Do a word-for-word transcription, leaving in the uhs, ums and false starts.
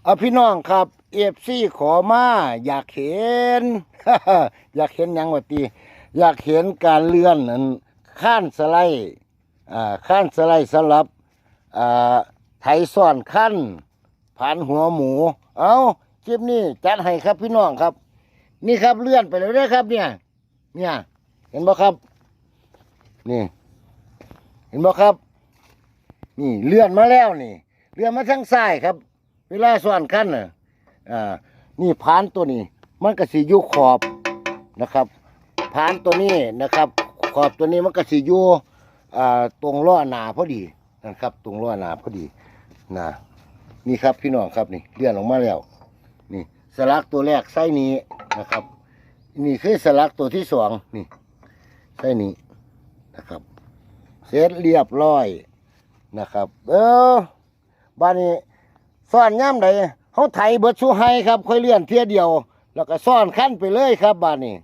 เอาพี่น้องครับ เอฟซี ขอมา อยากเห็น อยากเห็นหยังวะติ อยากเห็นการเลื่อนอันคานสไลด์อ่าคานสไลด์สำหรับอ่าไถซ้อนคันผานหัวหมู เอาคลิปนี้จัดให้ครับพี่น้องครับ นี่ครับเลื่อนไปแล้วเด้อครับเนี่ย เนี่ย เห็นบ่ครับ นี่ เห็นบ่ครับ นี่เลื่อนมาแล้วนี่ เลื่อนมาทางซ้ายครับ เวลาซ้อนคันน่ะอ่า นี่ผานตัวนี้ มันก็สิอยู่ขอบนะครับ ผานตัวนี้นะครับ ขอบตัวนี้มันก็สิอยู่อ่าตรงล้อหน้าพอดีนะครับ ตรงล้อหน้าพอดีนะ นี่ครับพี่น้องครับนี่ เลื่อนออกมาแล้ว นี่สลักตัวแรกไส้นี้นะครับ นี่คือสลักตัวที่สองนี่ไส้นี้นะครับ เสร็จเรียบร้อยนะครับ เออ บาดนี้ซ้อนยามใด เฮาไถเบิดสู่ไฮ่ครับ ค่อยเลื่อนเทื่อเดียว แล้วก็ซ้อนคันไปเลยครับ บาดนี้